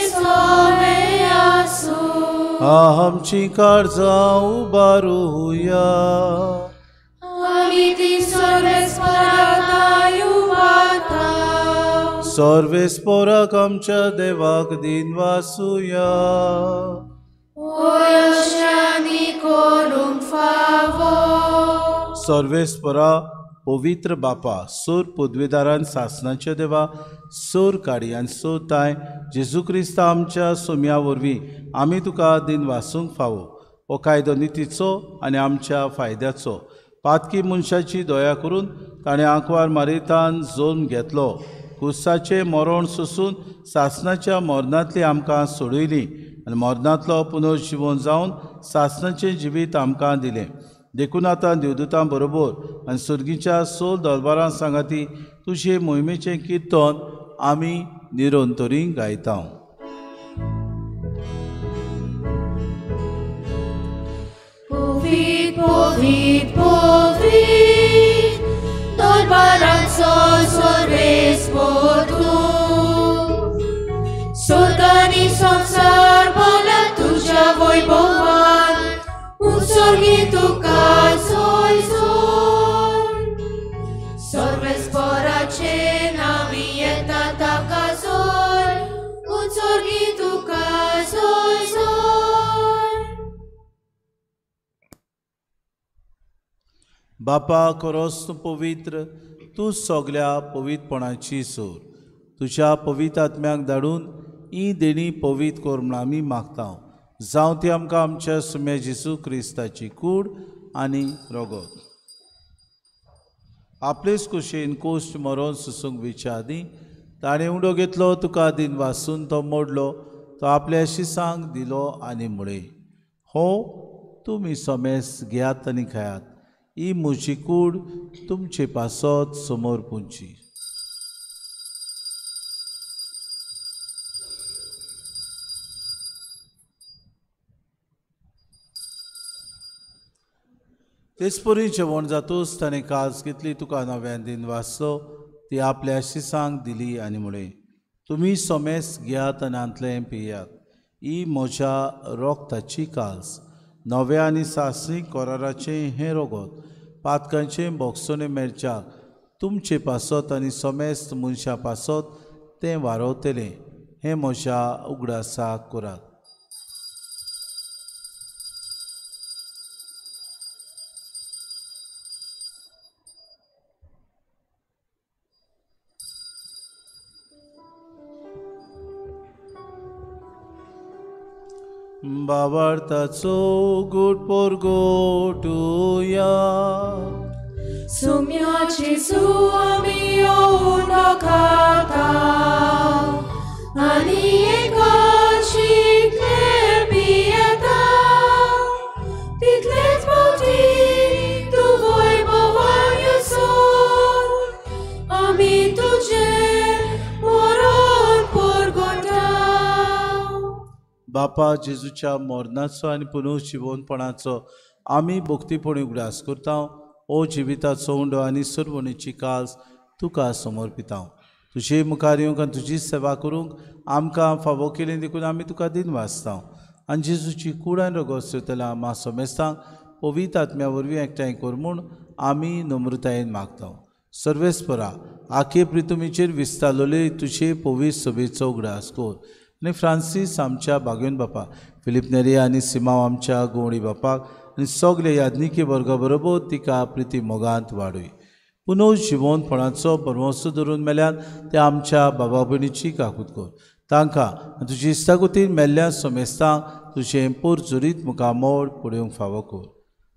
सवे आसूं. आमची काळजां उबारुया. आमी ती सर्वेस्पराक उबारता. सर्वेस्पराक आमच्या देवाक दिन वासुया. सर्वेस्परा पवित्र बापा, सोर पदवेदारान सासनाच्या देवा, सोर काडी आनी सोर ताय जेजू क्रिस्ता आमच्या सोम्या वरवीं आमी तुका दिन वासूंक फावो. हो कायदो नितीचो आनी आमच्या फायद्याचो. पातकी मनशाची दया करून ताणें आंकवार मारितान जल्म घेतलो. कुसाचें मरण सोसून सासनाच्या मरणांतली आमकां सोडयली आनी मरणांतलो पुनर्जिवन जावन सासनाचें जिवीत आमकां दिलें. देखून आतां देवदूतां बरोबर आनी सर्गीच्या सोल दरबारां सांगाती तुजे मोहिमेचें किर्तन आमी निरंतरी गायता. पवित्र पवित्र पवित्र दरबारांचो सर्वेस्पर तूं, स्वर्ग आनी संवसार भरला तुज्या वैभवान, उत्सर्गी तुका जय जय. सर्वेस्पराचे नांवी येता ताका जय, उत्सर्गी तुका जय जय. बापा खरोच तूं पवित्र, तूं सगल्या पवित्रपणाची सोर. तुज्या पवित्र आत्म्याक धाडून ही देणी पवित्र कर म्हूण आमी मागता. जावं ती आमकां आमच्या सुम्या जेजू क्रिस्ताची कूड आनी रगत. आपलेच कुशीन कोश्ट मरोन सुसूंक विच्या आदीं ताणें उडो घेतलो, तुका दिन वासून तो मोडलो, तो आपल्या शिसांक दिलो आनी म्हळें, हो तुमी समेस घेयात आनी खायात, ही म्हजी कूड तुमचे पासत समोर पुंची. तेचपरी जेवण जातूच ताणें काज घेतली, तुका नव्यान दिन वाचलो, ती आपल्या शिसांक दिली आनी म्हळें, तुमी सोमेस घेयात आनी हांतलें पियात, ही म्हज्या रोगताची काज, नव्या आनी सासणी कराराचें हें रोगत, पातकांचें बोगसणें मेळच्याक तुमचे पासत आनी सोमेस्त मनशां पासत तें वारवतलें, हें म्हज्या उगडासाक करात. बाबार्थाचो गुट पोरगोटुया. सुम्या जेजू आमी उंडो खाता आनी एकाच पियेता, तितलेच फावटी तूं वैभवान येसर आमी तुजें मरण परगटा. बापा जेजूच्या मरणाचो आनी पुनर्जिवनपणाचो आमी भक्तीपणी उगडास करता. ओ जिविताचो उंडो आनी सर्वणीची काज तुका समर्पिता. तुजे मुखार येवंक आनी तुजी सेवा करूंक आमकां फावो केली देखून आमी तुका दिन वाचता. आनी जेजूची कूड आनी रगत सोयतल्या आमा समेस्तांक पवित्र आत्म्या वरवीं एकठांय कर म्हूण आमी नम्रतायेन मागता. सर्वेस्परा आखे प्रितुमीचेर विस्तारलेले तुजे पवित्र सभेचो उगडास कर आनी फ्रांसीस आमच्या बागेवन बापा, फिलीप नेरी आनी सिमांव आमच्या गोवणी बापाक आनी सगळे याज्ञिकी वर्गा बरोबर तिका प्रिती मोगांत वाडय. पुनर्जिवनपणाचो बरवंसो धरून मेल्यान त्या आमच्या बाबा भयणीची काकूत कर. तांकां तुजी इस्तागुतीन मेल्ल्या समेस्तांक तुजें पोरजुरीत मुखामोड पळोवंक फावो कर.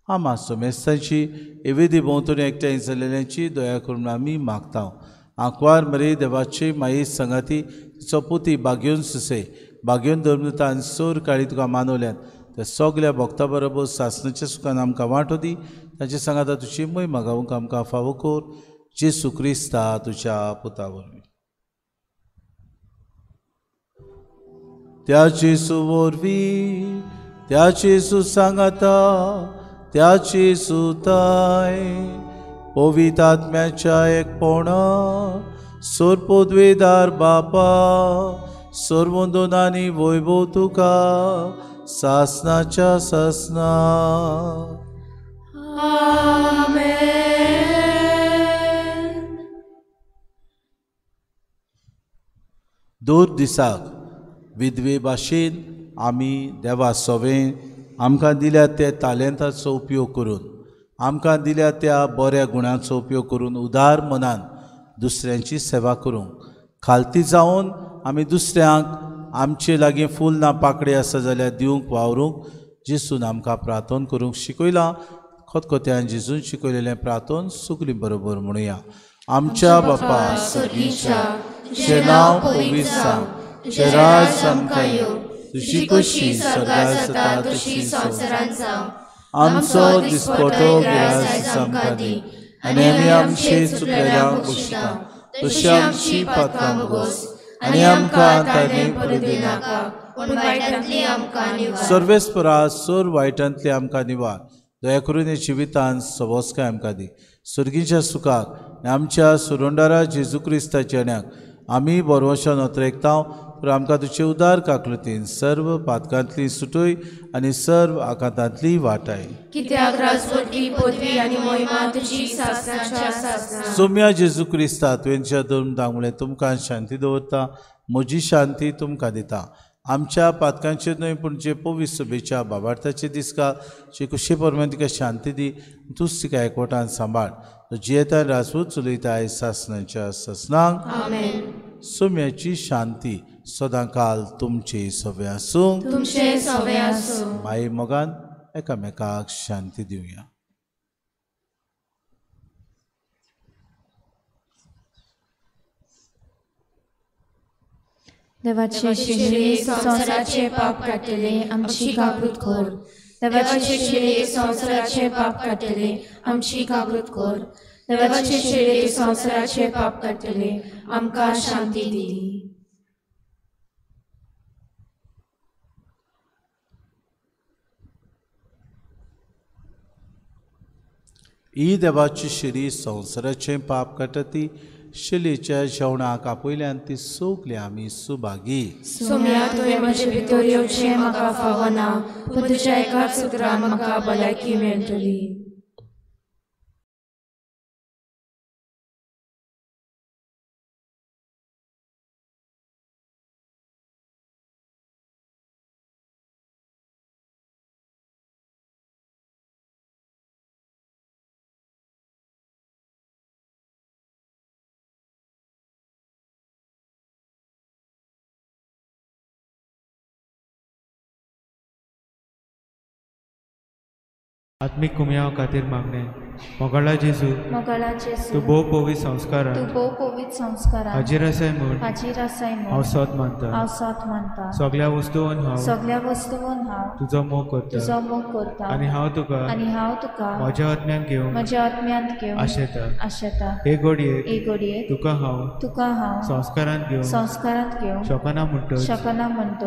आमा समेस्तांची एवेदी भोंवतणी एकठांय जाल्ल्यांची दया करून आमी मागता. आंकवार मरे देवाचे माये संगाती तिचो पुती बागेवन सुसे बागेवन धर्मदूता आनी सोर काळी तुका मानवल्यात त्या सगल्या भक्ता बरोबर सासणाच्या सुखान आमकां वांटो दी. ताचे सांगाता तुजी मोय मागावंक आमकां फावो कर, जेजू क्रिस्ता तुज्या पुता वरवीं. त्या जेजू वरवीं, त्या जेजू सांगाता, त्या जेजू ताय पवित्र आत्म्याच्या एकपणा सोरपोद्वेदार बापा सर्वंदोन आनी वैभव तुका सासनाच्या सासना. आमेन. दोन दिसाक विधवे भाशेन आमी देवा सोवें आमकां दिल्या त्या तालेंताचो उपयोग करून, आमकां दिल्या त्या बऱ्या गुणांचो उपयोग करून उदार मनान दुसऱ्यांची सेवा करूंक खालती जावन आमी दुसऱ्यांक आमचे लागीं फूल ना पाकळी आसा जाल्यार दिवंक वावरूंक जेजून आमकां प्रार्थन करूंक शिकयलां. खतखत्यान जेजून शिकयलेलें प्रार्थन सगळीं बरोबर म्हणुया. आमच्या बापा सर्गीच्या, तुजें नांव पवित्र जावं, तुजें राज आमकां येवं, तुजी खोशी स्वर्गार जाता तशी संवसारांत जावं. आमचो दिसपटो ग्रास आमकां दी आनी आमी आमचे चुकलेल्यांक बक्षिता तशी आमची पातकां भोगोस आनी आमकां ताणे परदिनाका पूण वायटांतली आमकां निवार. सर्वेस्परा सोर वायटांतली आमकां निवार. दया करून हे जिवितान सवस्काय आमकां दी. सुर्गीच्या सुखाक आनी आमच्या सुरोंडारा जेजू क्रिस्ताच्या येण्याक आमी बरवशान अत्रेकता तर आमकां तुजे उदार काकलुतीन सर्व पातकांतली सुटय आनी सर्व आकांतांतली वाटाय. कित्याक राजवटी पदवी आनी महिमा तुजी सासणाच्या सासणाक. सोम्या जेजू क्रिस्ता तुवेंच्या धर्म दांगुळे तुमकां शांती दवरता, म्हजी शांती तुमकां दिता. आमच्या पातकांचेर न्हय पूण जे पवित्र सभेच्या बाबार्थाचे दिसका जे कुशे परमेन तिका शांती दी, तूच तिका एकवटान सांबाळ. जियेता राजवत चलयताय सासणाच्या सासणाक. आमेन. सोम्याची शांती सदांकाल तुमचे सवे आसूं. तुमचे सवे आसूं. माई मोगान एकामेकाक शांती दिवया. देवाचे शिरे संवसाराचे पाप काडटले आमची काकूत कर. देवाचे शिरे संवसाराचे पाप काडटले आमची काकूत कर. देवाचे शिरे संवसाराचे पाप काडटले आमकां शांती दी. ही देवाची शिरी संवसाराचें पाप काडटा ती शिलेच्या जेवणाक आपयल्यान ती सगली आमी सुभागी. सोम्या तुवें म्हजे भितर येवचें म्हाका फावना, पूण तुज्या एकाच उतरान म्हाका भलायकी मेळटली. आत्मीक कुमयाव खातीर मागणें. मोगाळा जेजू, तूं भोव पवित्र संस्कारान हाजीर आसाय म्हूण हांव सोत मानता. सगल्या वस्तून हांव तुजो मोग करता आनी हांव तुका म्हज्या आत्म्यान घेवंक आशेता. हे घडयेक तुका हांव संस्कारांत घेवंक शकना म्हणटच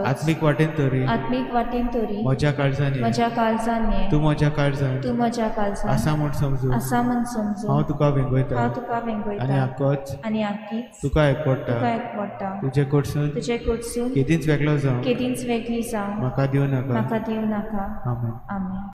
आत्मीक वाटेन तरी म्हज्या काळजान ये, तूं म्हज्या काळजान आसा म्हूण समजून हांव तुका वेंगयता आनी आक्कीच तुका एकवटा. तुजे कडसून केदींच वेगळो जावं म्हाका दिवं नाका. आमेन. आमेन.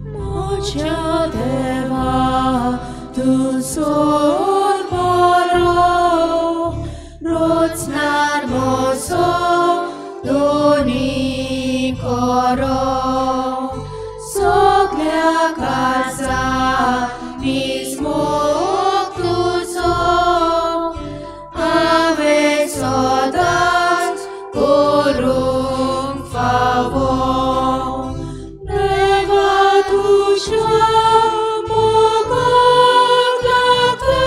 म्हज्या देवा तूं सोल बरो, रोचणार म्हजो दोनी खरो. सगल्या काळजान नीज मोग तुजो हांवें सदांच करूंक फावो. देवा तुज्या मोगाक लागून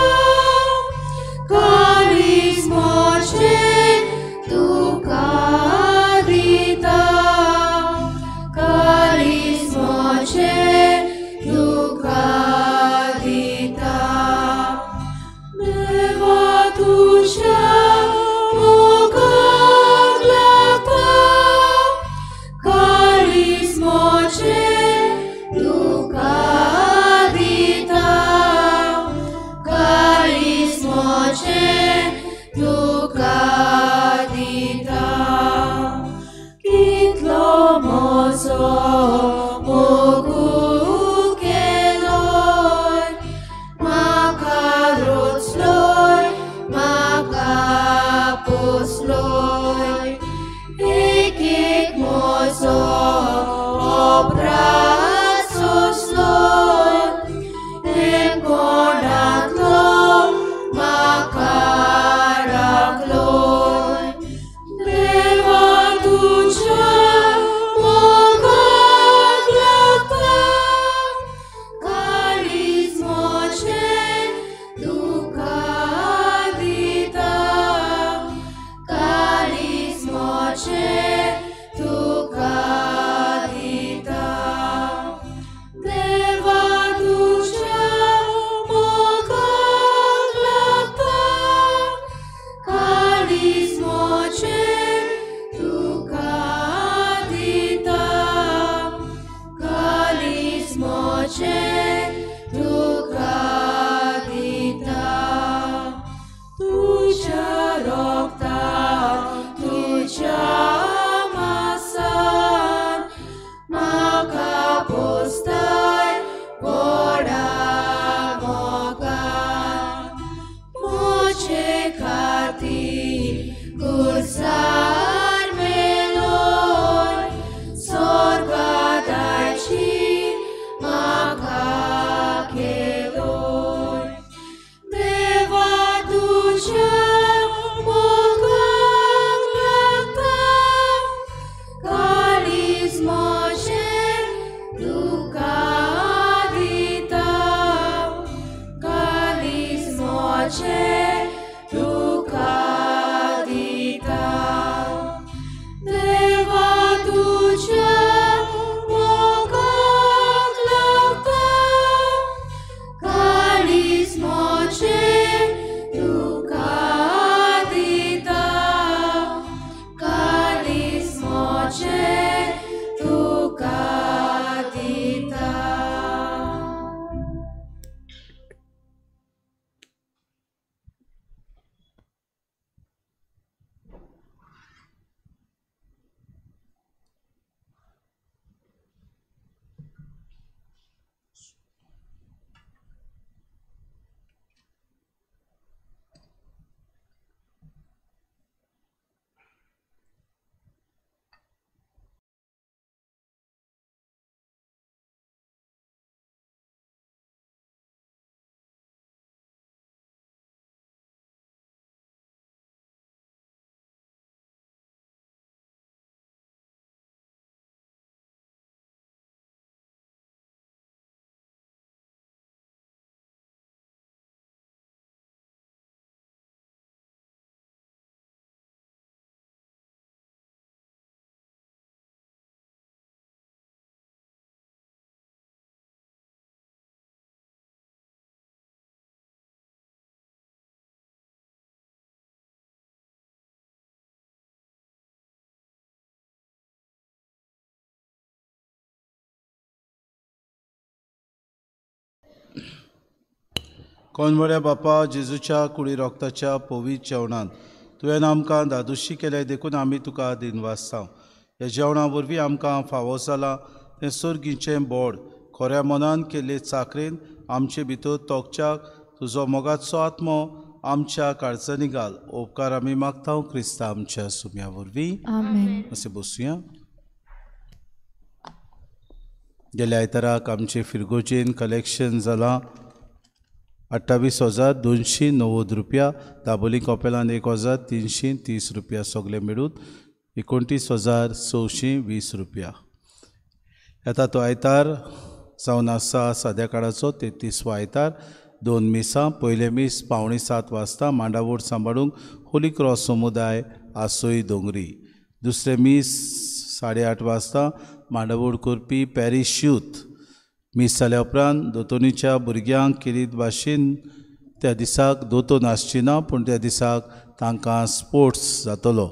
मोचें तुका दिता. देवा तुज्या मोगाक लागता काळीज मोचें तुका दिता, काळीज मोचें तुका दिता. कोनवड्या बापा जेजूच्या कुडी रोगताच्या पवित्र जेवणान तुवें आमकां दादोशी केलें देखून आमी तुका दिनवासता. ह्या जेवणा वरवीं आमकां फावो जालां तें सर्गीचें बोड खऱ्या मनान केल्ले चाकरेन आमचे भितर तोखच्याक तुजो मोगाचो आत्मो आमच्या काळजांनी घाल. उपकार आमी मागता क्रिस्ता आमच्या सुम्या वरवीं. अशें बसुया. गेल्या आयताराक आमचे फिरगोजेन कलेक्शन जालां 28,290 रुपया, दाबोली कॉपेलान 1,330 रुपया, सगळे मेळून 29,620 रुपया. येता तो आयतार जावन आसा साद्या काळाचो 33वो आयतार. 2 मिसां. पयलें मीस 6:45 वाजता मांडावोड सांबाळूंक होली क्रॉस समुदाय आसोई दोंगरी. दुसरें मीस 8:30 वाजता मांडावोड करपी पॅरीश यूथ. मीस जाल्या उपरांत दोतोनीच्या भुरग्यांक केरीत भाशेन त्या दिसाक दोतोन आसची ना, पूण त्या दिसाक तांकां स्पोर्ट्स जातलो.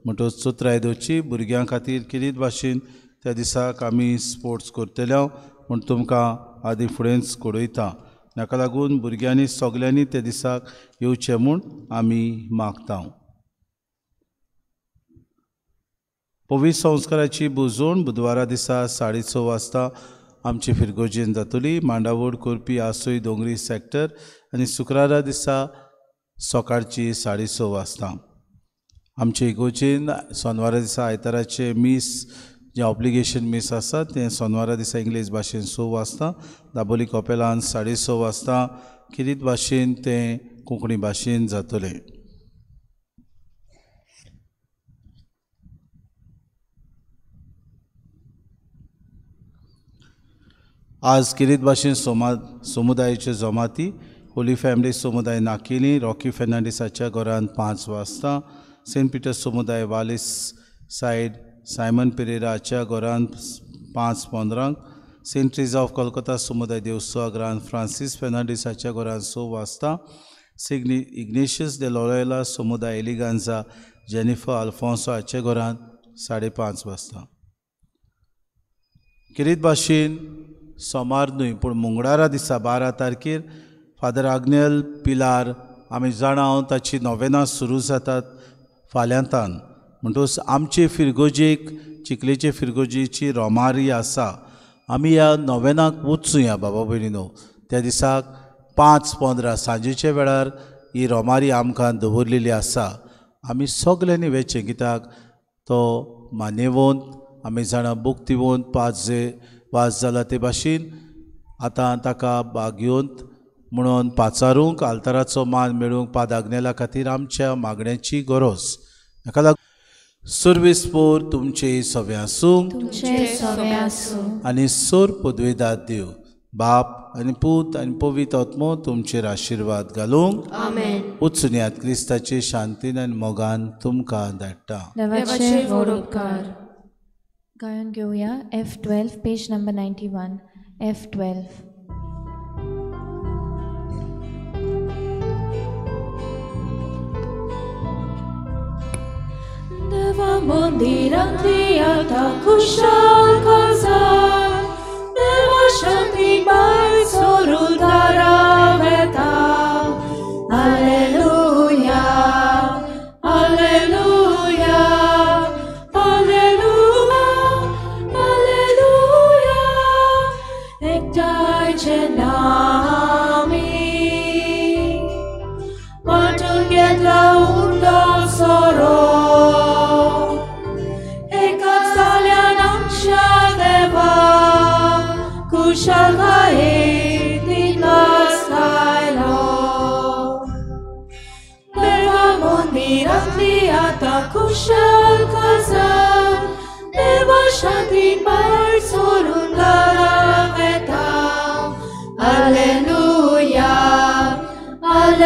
म्हणटकच चोत्राय दवरची भुरग्यां खातीर केरीत भाशेन त्या दिसाक आमी स्पोर्ट्स करतले म्हूण तुमकां आदी फुडेंच कळयता. ताका लागून भुरग्यांनी सगल्यांनी त्या दिसाक येवचें म्हूण आमी मागता. पवित्र संस्काराची बुजवण बुधवारा दिसा 6:30 वाजता आमची फिरगोजेन जातली. मांडावड करपी आसोई दोंगरी सेक्टर आनी शुक्रारा दिसा सकाळची 6:30 वाजता आमचे इगोजेन. सोनवारा दिसा आयताराचे मीस जें ऑब्लिगेशन मीस आसा तें सोनवारा दिसा इंग्लीश भाशेन 6 वाजता, दाबोली कॉपेलान 6:30 वाजता, किरीत भाशेन तें कोंकणी भाशेन जातलें. आज किरीत भाशेन समुदायाच्यो जमाती होली फॅमिली समुदाय नाकिली रॉकी फेर्नांडीसाच्या घरान 5 वाजता, सेंट पिटर्स समुदाय वालीस सायड सायमन पेरेराच्या घरान 5:15, सेंट ट्रेजा ऑफ कोलकाता समुदाय देवसुआ घरान फ्रांसीस फेर्नांडीसाच्या घरान 6 वाजता, इग्नेशियस दे लोरयला समुदाय एलिगांजा जेनिफर अल्फोन्सो हाच्या घरान 5:30 वाजता. किरीत भाशेन सोमार न्हय पूण मंगळारा दिसा 12 तारखेर फादर आग्नेल पिलार आमी जाणा ताची नोवेनां सुरू जातात फाल्यांतान. म्हणटकच आमचे फिरगोजेक चिखलेचे फिरगोजेची रोमारी आसा. आमी ह्या नोवेनाक वचुया बाबा भयणीनो. त्या दिसाक 5:15 सांजेच्या वेळार ही रोमारी आमकां दवरलेली आसा. आमी सगल्यांनी वेचें कित्याक तो मानेवंत आमी जाणा बुकतिवंत 5 वाज जाला ते भाशेन आतां ताका बागयोंत म्हणून पाचारूंक आल्ताराचो मान मेळूंक पादाग्नेला खातीर आमच्या मागण्याची गरज. हाका लागून सर्वीस पोर तुमचे सवे आसूं आनी सोर पदवेदार देव बाप आनी पूत आनी पवित्र आत्मो तुमचेर आशिर्वाद घालूंक. आमेन. उचुन्यात क्रिस्ताचे शांतीन आनी मोगान तुमकां धाडटा. देवाचे व्हड उपकार. गायन घेवया F12 page number 91. F12. देवा मंदिरांतली आतां खुशाल काजार, देवा शांती भायर सरून दारा वेता. Hallelujah, hallelujah, hallelujah, hallelujah, एकठांय जेन्ना आमी वांटून घेतला उरलो सोरो, एकाच जाल्यान आमच्या देवा खुशालकायेन तितलोच आयलो. देवा मंदिरांतली आतां खुशाल काजार, देवा शांतीन भायर सरून घरा वेता. हालेलुया.